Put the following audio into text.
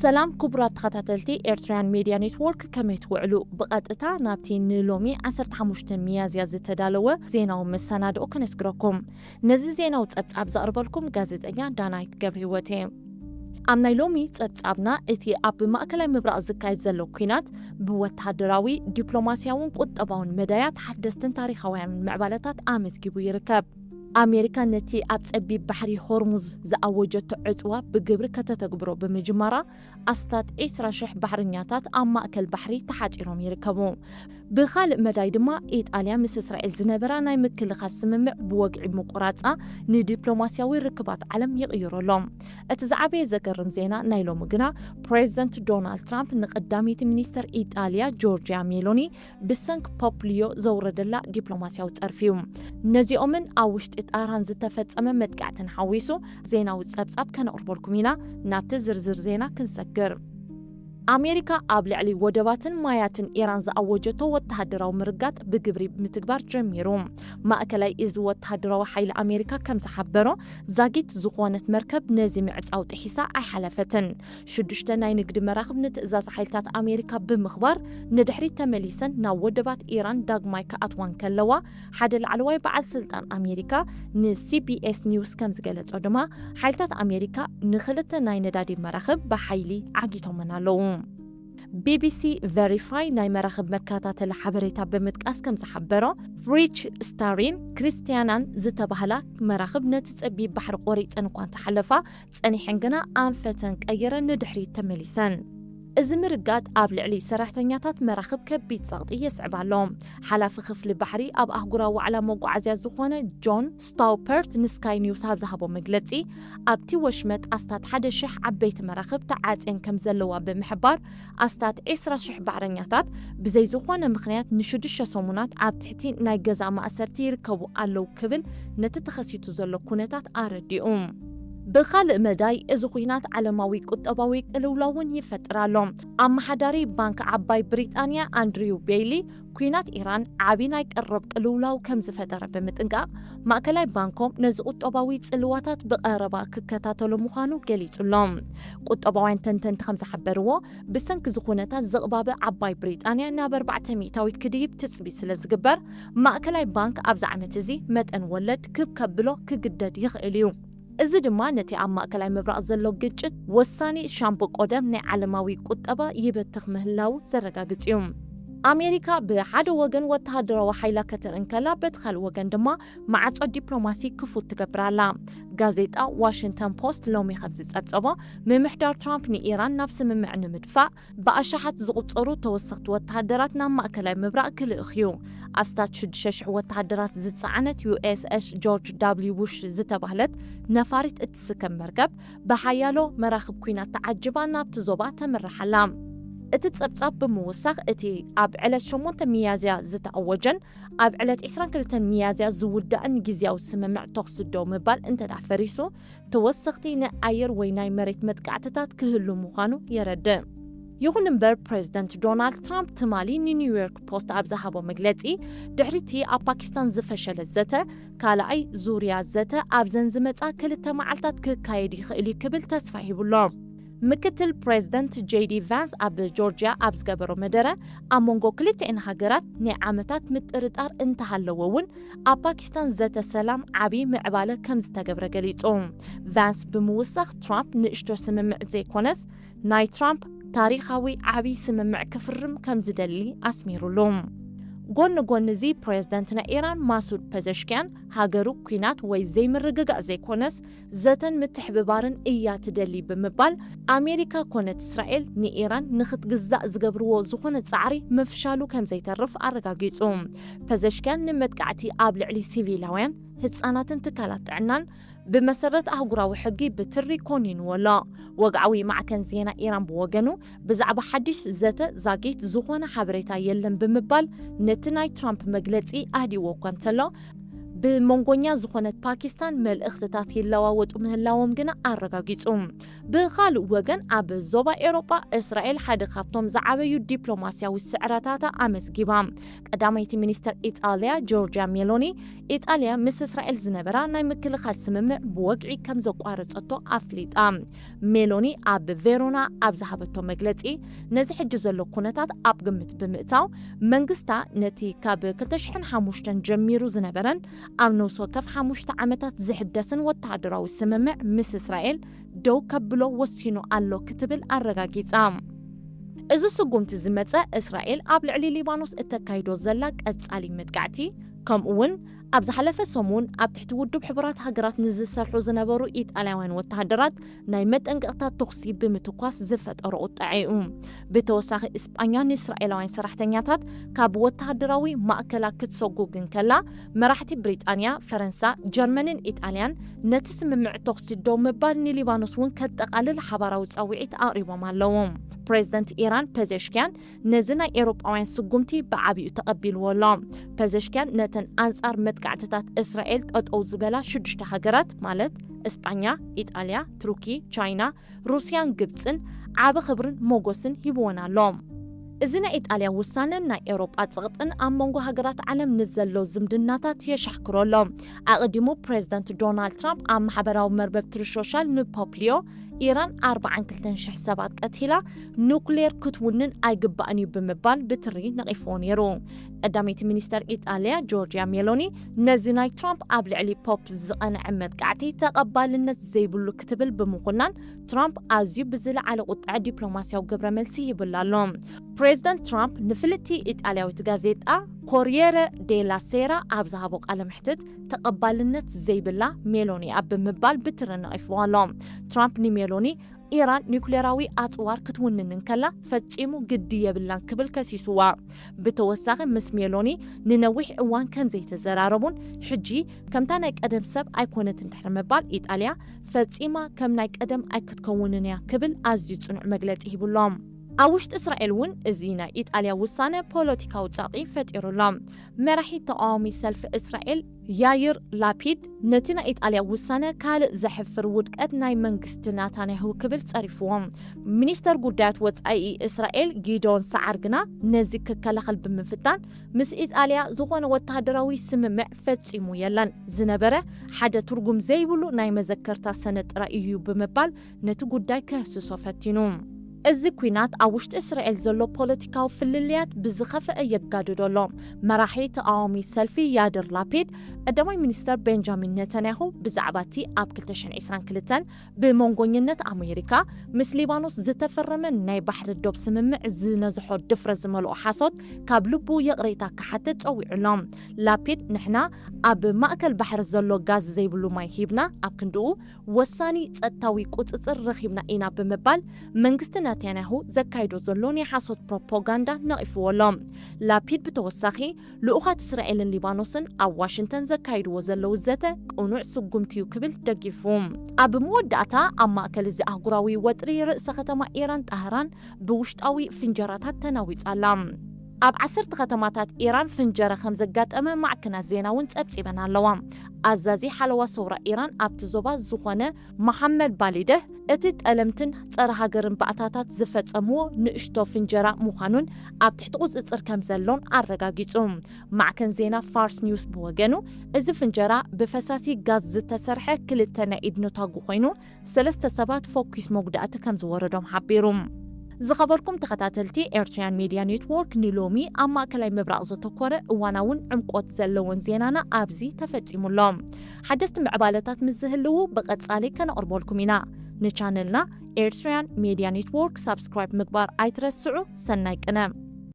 ሰላም ክቡራት ተኸታተልቲ ኤርትራውያን ሜድያ ኔትወርክ፣ ከመይ ትውዕሉ? ብቐጥታ ናብቲ ንሎሚ ዓሰርተ ሓሙሽተ ሚያዝያ ዝተዳለወ ዜናዊ መሰናድኦ ከነስግረኩም። ነዚ ዜናዊ ጸብጻብ ዘቕርበልኩም ጋዜጠኛ ዳናይት ገብረህይወት እየ። ኣብ ናይ ሎሚ ጸብጻብና፣ እቲ ኣብ ማእከላይ ምብራቕ ዝካየድ ዘሎ ኲናት ብወተሃደራዊ፣ ዲፕሎማስያውን ቁጠባውን መዳያት ሓደስትን ታሪኻውያን ምዕባለታት ኣመዝጊቡ ይርከብ። ኣሜሪካ ነቲ ኣብ ጸቢብ ባሕሪ ሆርሙዝ ዝኣወጀቶ ዕጽዋ ብግብሪ ከተተግብሮ ብምጅማራ፣ ኣስታት ዕስራ ሽሕ ባሕረኛታት ኣብ ማእከል ባሕሪ ተሓጺሮም ይርከቡ። ብኻልእ መዳይ ድማ፣ ኢጣልያ ምስ እስራኤል ዝነበራ ናይ ምክልኻል ስምምዕ ብወግዒ ምቁራጻ ንዲፕሎማስያዊ ርክባት ዓለም ይቕይሮ ኣሎ። እቲ ዝዓበየ ዘገርም ዜና ናይ ሎሚ ግና፣ ፕሬዚደንት ዶናልድ ትራምፕ ንቀዳመይቲ ሚኒስተር ኢጣልያ ጆርጂያ ሜሎኒ ብሰንኪ ፖፕ ሊዮ ዘውረደላ ዲፕሎማስያዊ ጸርፊ እዩ። ነዚኦምን ኣብ ውሽጢ ጣህራን ዝተፈጸመ መጥቃዕትን ሓዊሱ ዜናዊ ጸብጻብ ከነቕርበልኩም ኢና። ናብቲ ዝርዝር ዜና ክንሰግር። ኣሜሪካ ኣብ ልዕሊ ወደባትን ማያትን ኢራን ዝኣወጀቶ ወተሃደራዊ ምርጋጥ ብግብሪ ምትግባር ጀሚሩ። ማእከላይ እዚ ወተሃደራዊ ሓይሊ ኣሜሪካ ከም ዝሓበሮ፣ ዛጊት ዝኾነት መርከብ ነዚ ምዕጻው ጥሒሳ ኣይሓለፈትን። ሽዱሽተ ናይ ንግዲ መራኽብ ንትእዛዝ ሓይልታት ኣሜሪካ ብምኽባር ንድሕሪት ተመሊሰን ናብ ወደባት ኢራን ዳግማይ ክኣትዋ እንከለዋ፣ ሓደ ላዕለዋይ በዓል ስልጣን ኣሜሪካ ንሲቢኤስ ኒውስ ከም ዝገለጾ ድማ፣ ሓይልታት ኣሜሪካ ንኽልተ ናይ ነዳዲ መራኽብ ብሓይሊ ዓጊቶመን ኣለዉ። ቢቢሲ ቨሪፋይ ናይ መራኽብ መከታተሊ ሓበሬታ ብምጥቃስ ከም ዝሓበሮ፣ ፍሪች ስታሪን ክሪስቲያናን ዝተባህላ መራኽብ ነቲ ጸቢብ ባሕሪ ቆሪጸን እኳ እንተሓለፋ፣ ጸኒሐን ግና ኣንፈተን ቀይረን ንድሕሪት ተመሊሰን። እዚ ምርጋጥ ኣብ ልዕሊ ሰራሕተኛታት መራኽብ ከቢድ ጸቕጢ የስዕብ ኣሎ። ሓላፊ ክፍሊ ባሕሪ ኣብ ኣህጉራዊ ዋዕላ መጓዓዝያ ዝኾነ ጆን ስታውፐርት ንስካይ ኒውስ ኣብ ዝሃቦ መግለጺ፣ ኣብቲ ወሽመጥ ኣስታት ሓደ ሽሕ ዓበይቲ መራኽብ ተዓጽየን ከም ዘለዋ ብምሕባር፣ ኣስታት ዕስራ ሽሕ ባሕረኛታት ብዘይ ዝኾነ ምኽንያት ንሽዱሽተ ሰሙናት ኣብ ትሕቲ ናይ ገዛ ማእሰርቲ ይርከቡ ኣለዉ ክብል ነቲ ተኸሲቱ ዘሎ ኩነታት ኣረዲኡ። ብኻልእ መዳይ፣ እዚ ኲናት ዓለማዊ ቁጠባዊ ቅልውላው እውን ይፈጥር ኣሎ። ኣመሓዳሪ ባንክ ዓባይ ብሪጣንያ ኣንድሪው ቤይሊ፣ ኲናት ኢራን ዓቢ ናይ ቀረብ ቅልውላው ከም ዝፈጠረ ብምጥንቃቕ፣ ማእከላይ ባንኮም ነዚ ቁጠባዊ ጽልዋታት ብቐረባ ክከታተሎ ምዃኑ ገሊጹ ኣሎ። ቁጠባውያን ተንተንቲ ከም ዝሓበርዎ፣ ብሰንኪ እዚ ኩነታት ዝቕባበ ዓባይ ብሪጣንያ ናብ ኣርባዕተ ሚእታዊት ክድይብ ትጽቢት ስለ ዝግበር፣ ማእከላይ ባንክ ኣብዚ ዓመት እዚ መጠን ወለድ ክብ ከብሎ ክግደድ ይኽእል እዩ። እዚ ድማ ነቲ ኣብ ማእከላይ ምብራቕ ዘሎ ግጭት ወሳኒ ሻምብቆ ደም ናይ ዓለማዊ ቁጠባ ይበትኽ ምህላዉ ዘረጋግጽ እዩ። ኣሜሪካ ብሓደ ወገን ወተሃደራዊ ሓይላ ከተርኢ እንከላ፣ በቲ ካልእ ወገን ድማ ማዕጾ ዲፕሎማሲ ክፉት ትገብር ኣላ። ጋዜጣ ዋሽንግተን ፖስት ሎሚ ከም ዝጸብጸቦ፣ ምምሕዳር ትራምፕ ንኢራን ናብ ስምምዕ ንምድፋእ ብኣሽሓት ዝቑጸሩ ተወሰኽቲ ወተሃደራት ናብ ማእከላይ ምብራቕ ክልእኽ እዩ። ኣስታት ሽዱሽተ ሽሕ ወተሃደራት ዝጸዓነት ዩ ኤስ ኤስ ጆርጅ ዳብልዩ ቡሽ ዝተባህለት ነፋሪት እትስከም መርከብ፣ ብሓያሎ መራኽብ ኲናት ተዓጂባ ናብቲ ዞባ ተምርሕ ኣላ። እቲ ጸብጻብ ብምውሳኽ፣ እቲ ኣብ ዕለት ሸሞንተ ሚያዝያ ዝተኣወጀን ኣብ ዕለት ዕስራን ክልተን ሚያዝያ ዝውዳእን ግዝያዊ ስምምዕ ተኹሲ ደው ምባል እንተደኣ ፈሪሱ፣ ተወሰኽቲ ናይ ኣየር ወይ ናይ መሬት መጥቃዕትታት ክህሉ ምዃኑ የረድእ። ይኹን እምበር፣ ፕሬዚደንት ዶናልድ ትራምፕ ትማሊ ንኒውዮርክ ፖስት ኣብ ዝሃቦ መግለጺ፣ ድሕሪቲ ኣብ ፓኪስታን ዝፈሸለ ዘተ፣ ካልኣይ ዙርያ ዘተ ኣብዘን ዝመጻ ክልተ መዓልታት ክካየድ ይኽእል እዩ ክብል ተስፋ ሂቡ ኣሎ። ምክትል ፕሬዚደንት ጄዲ ቫንስ ኣብ ጆርጅያ ኣብ ዝገበሮ መደረ፣ ኣብ መንጎ ክልቲኤን ሃገራት ናይ ዓመታት ምጥርጣር እንተሃለዎ እውን፣ ኣብ ፓኪስታን ዘተ ሰላም ዓቢ ምዕባለ ከም ዝተገብረ ገሊጹ። ቫንስ ብምውሳኽ፣ ትራምፕ ንእሽቶ ስምምዕ ዘይኮነስ፣ ናይ ትራምፕ ታሪኻዊ ዓቢ ስምምዕ ክፍርም ከም ዝደሊ ኣስሚሩሉ። ጎኒ ጎኒ እዚ፣ ፕሬዚደንት ናይ ኢራን ማሱድ ፐዘሽኪያን፣ ሃገሩ ኲናት ወይ ዘይምርግጋእ ዘይኮነስ፣ ዘተን ምትሕብባርን እያ ትደሊ ብምባል፣ ኣሜሪካ ኮነት እስራኤል ንኢራን ንኽትግዛእ ዝገብርዎ ዝኾነ ጻዕሪ ምፍሻሉ ከም ዘይተርፍ ኣረጋጊጹ። ፐዘሽኪያን ንመጥቃዕቲ ኣብ ልዕሊ ሲቪላውያን፣ ህጻናትን ትካላት ጥዕናን ብመሰረት ኣህጉራዊ ሕጊ ብትሪ ኮኒንዎ ኣሎ። ወግዓዊ ማዕከን ዜና ኢራን ብወገኑ፣ ብዛዕባ ሓድሽ ዘተ ዛጊት ዝኾነ ሓበሬታ የለን ብምባል ነቲ ናይ ትራምፕ መግለጺ ኣህዲእዎ እኳ እንተሎ፣ ብመንጎኛ ዝኾነት ፓኪስታን መልእኽትታት ይለዋወጡ ምህላዎም ግና ኣረጋጊጹ። ብኻልእ ወገን፣ ኣብ ዞባ ኤውሮጳ እስራኤል ሓደ ካብቶም ዝዓበዩ ዲፕሎማስያዊ ስዕረታታ ኣመዝጊባ። ቀዳመይቲ ሚኒስተር ኢጣልያ ጆርጅያ ሜሎኒ፣ ኢጣልያ ምስ እስራኤል ዝነበራ ናይ ምክልኻል ስምምዕ ብወግዒ ከም ዘቋረጸቶ ኣፍሊጣ። ሜሎኒ ኣብ ቬሮና ኣብ ዝሃበቶ መግለጺ፣ ነዚ ሕጂ ዘሎ ኩነታት ኣብ ግምት ብምእታው፣ መንግስታ ነቲ ካብ ክልተ ሽሕን ሓሙሽተን ጀሚሩ ዝነበረን ኣብ ነፍሲ ወከፍ ሓሙሽተ ዓመታት ዝሕደስን ወተሃደራዊ ስምምዕ ምስ እስራኤል ደው ከብሎ ወሲኑ ኣሎ ክትብል ኣረጋጊጻ። እዚ ስጉምቲ ዝመጸ፣ እስራኤል ኣብ ልዕሊ ሊባኖስ እተካይዶ ዘላ ቀጻሊ መጥቃዕቲ፣ ከምኡ እውን ኣብ ዝሓለፈ ሰሙን ኣብ ትሕቲ ውድብ ሕቡራት ሃገራት ንዝሰርሑ ዝነበሩ ኢጣልያውያን ወተሃደራት ናይ መጠንቀቕታ ተኹሲ ብምትኳስ ዝፈጠሮ ቁጥዐ እዩ። ብተወሳኺ፣ እስጳኛ ንእስራኤላውያን ሰራሕተኛታት ካብ ወተሃደራዊ ማእከላ ክትሰጉግ እንከላ፣ መራሕቲ ብሪጣንያ፣ ፈረንሳ፣ ጀርመንን ኢጣልያን ነቲ ስምምዕ ተኹሲ ደው ምባል ንሊባኖስ እውን ከጠቓልል ሓባራዊ ጻውዒት ኣቕሪቦም ኣለዉ። ፕሬዚደንት ኢራን ፐዘሽኪያን ነዚ ናይ ኤውሮጳውያን ስጉምቲ ብዓቢኡ ተቐቢልዎ ኣሎ። ፐዘሽኪያን ነተን ኣንጻር መጥቃዕትታት እስራኤል ጠጠው ዝበላ ሽዱሽተ ሃገራት፣ ማለት እስጳኛ፣ ኢጣልያ፣ ቱርኪ፣ ቻይና፣ ሩስያን ግብጽን ዓቢ ክብርን ሞጎስን ሂብወን ኣሎ። እዚ ናይ ኢጣልያ ውሳነን ናይ ኤውሮጳ ጽቕጥን ኣብ መንጎ ሃገራት ዓለም ንዘሎ ዝምድናታት የሻሕክሮ ኣሎ። ኣቐዲሙ ፕሬዚደንት ዶናልድ ትራምፕ ኣብ ማሕበራዊ መርበብ ትሩዝ ሶሻል ንፖፕ ሊዮ፣ ኢራን ኣርባዓን ክልተን ሽሕ ሰባት ቀቲላ፣ ኑክሌር ክትውንን ኣይግባእን እዩ ብምባል ብትሪ ነቒፍዎ ነይሩ። ቀዳመይቲ ሚኒስተር ኢጣልያ ጆርጅያ ሜሎኒ ነዚ ናይ ትራምፕ ኣብ ልዕሊ ፖፕ ዝቐንዐ መጥቃዕቲ ተቐባልነት ዘይብሉ ክትብል ብምኹናን፣ ትራምፕ ኣዝዩ ብዝለዓለ ቁጥዐ ዲፕሎማስያዊ ግብረ መልሲ ሂብላ ኣሎ። ፕሬዚደንት ትራምፕ ንፍልጥቲ ኢጣልያዊት ጋዜጣ ኮሪየረ ዴላ ሴራ ኣብ ዝሃቦ ቃለ መሕትት፣ ተቐባልነት ዘይብላ ሜሎኒ ኣብ ብምባል ብትሪ ነቒፍዋ ኣሎ። ትራምፕ ንሜሎኒ ኢራን ኒኩሌራዊ ኣጽዋር ክትውንን እንከላ ፈጺሙ ግዲ የብላን ክብል ከሲስዋ። ብተወሳኺ፣ ምስ ሜሎኒ ንነዊሕ እዋን ከም ዘይተዘራረቡን ሕጂ ከምታ ናይ ቀደም ሰብ ኣይኮነትን ድሕሪ ምባል፣ ኢጣልያ ፈጺማ ከም ናይ ቀደም ኣይክትከውንን እያ ክብል ኣዝዩ ጽኑዕ መግለጺ ሂቡሎም። ኣብ ውሽጢ እስራኤል እውን እዚ ናይ ኢጣልያ ውሳነ ፖለቲካዊ ጸቕጢ ፈጢሩሎም። መራሒ ተቓዋሚ ሰልፊ እስራኤል ያይር ላፒድ ነቲ ናይ ኢጣልያ ውሳነ ካልእ ዘሕፍር ውድቀት ናይ መንግስቲ ናታንያሁ ክብል ጸሪፍዎ። ሚኒስተር ጉዳያት ወጻኢ እስራኤል ጊዶን ሰዓር ግና ነዚ ክከላኸል ብምፍታን፣ ምስ ኢጣልያ ዝኾነ ወተሃደራዊ ስምምዕ ፈጺሙ የለን፣ ዝነበረ ሓደ ትርጉም ዘይብሉ ናይ መዘከርታ ሰነድ ጥራይ እዩ ብምባል ነቲ ጉዳይ ከህስሶ ፈቲኑ። እዚ ኲናት ኣብ ውሽጢ እስራኤል ዘሎ ፖለቲካዊ ፍልልያት ብዝኸፍአ የጋድዶ ኣሎ። መራሒ ተቓዋሚ ሰልፊ ያድር ላፒድ፣ ቀዳማይ ሚኒስተር ቤንጃሚን ነታንያሁ ብዛዕባ እቲ ኣብ ክልተ ሽሕን ዕስራን ክልተን ብመንጎኝነት ኣሜሪካ ምስ ሊባኖስ ዝተፈረመ ናይ ባሕሪ ዶብ ስምምዕ ዝነዝሖ ድፍረት ዝመልኦ ሓሶት ካብ ልቡ ይቕሬታ ክሓትት ጸዊዑ ኣሎ። ላፒድ፣ "ንሕና ኣብ ማእከል ባሕሪ ዘሎ ጋዝ ዘይብሉ ማይ ሂብና፣ ኣብ ክንድኡ ወሳኒ ጸጥታዊ ቁጽጽር ረኺብና ኢና" ብምባል መንግስቲ ናታንያሁ ዘካይዶ ዘሎ ናይ ሓሶት ፕሮፓጋንዳ ነቒፍዎ ኣሎ። ላፒድ ብተወሳኺ፣ ልኡኻት እስራኤልን ሊባኖስን ኣብ ዋሽንግተን ዘካይድዎ ዘለዉ ዘተ ቅኑዕ ስጉምቲ እዩ ክብል ደጊፉ። ኣብ መወዳእታ፣ ኣብ ማእከል እዚ ኣህጉራዊ ወጥሪ፣ ርእሰ ከተማ ኢራን ጣህራን ብውሽጣዊ ፍንጀራታት ተናዊጻ ኣላ። ኣብ ዓሰርተ ከተማታት ኢራን ፍንጀራ ከም ዘጋጠመ ማዕከናት ዜና እውን ጸብጺበን ኣለዋ። ኣዛዚ ሓለዋ ሰውራ ኢራን ኣብቲ ዞባ ዝኾነ መሓመድ ባሊደህ፣ እቲ ጠለምትን ጸረ ሃገርን ባእታታት ዝፈጸምዎ ንእሽቶ ፍንጀራ ምዃኑን ኣብ ትሕቲ ቁጽጽር ከም ዘሎን ኣረጋጊጹ። ማዕከን ዜና ፋርስ ኒውስ ብወገኑ፣ እዚ ፍንጀራ ብፈሳሲ ጋዝ ዝተሰርሐ ክልተ ናይ ኢድ ነታጉ ኮይኑ፣ ሰለስተ ሰባት ፈኲስ መጉዳእቲ ከም ዝወረዶም ሓቢሩ። ዝኸበርኩም ተኸታተልቲ፣ ኤርትራውያን ሜድያ ኔትወርክ ንሎሚ ኣብ ማእከላይ ምብራቕ ዘተኮረ እዋናውን ዕምቆት ዘለዎን ዜናና ኣብዚ ተፈጺሙ ኣሎ። ሓደስቲ ምዕባለታት ምስ ዝህልዉ ብቐጻሊ ከነቕርበልኩም ኢና። ንቻነልና ኤርትራውያን ሜድያ ኔትወርክ ሳብስክራይብ ምግባር ኣይትረስዑ። ሰናይ ቅነ።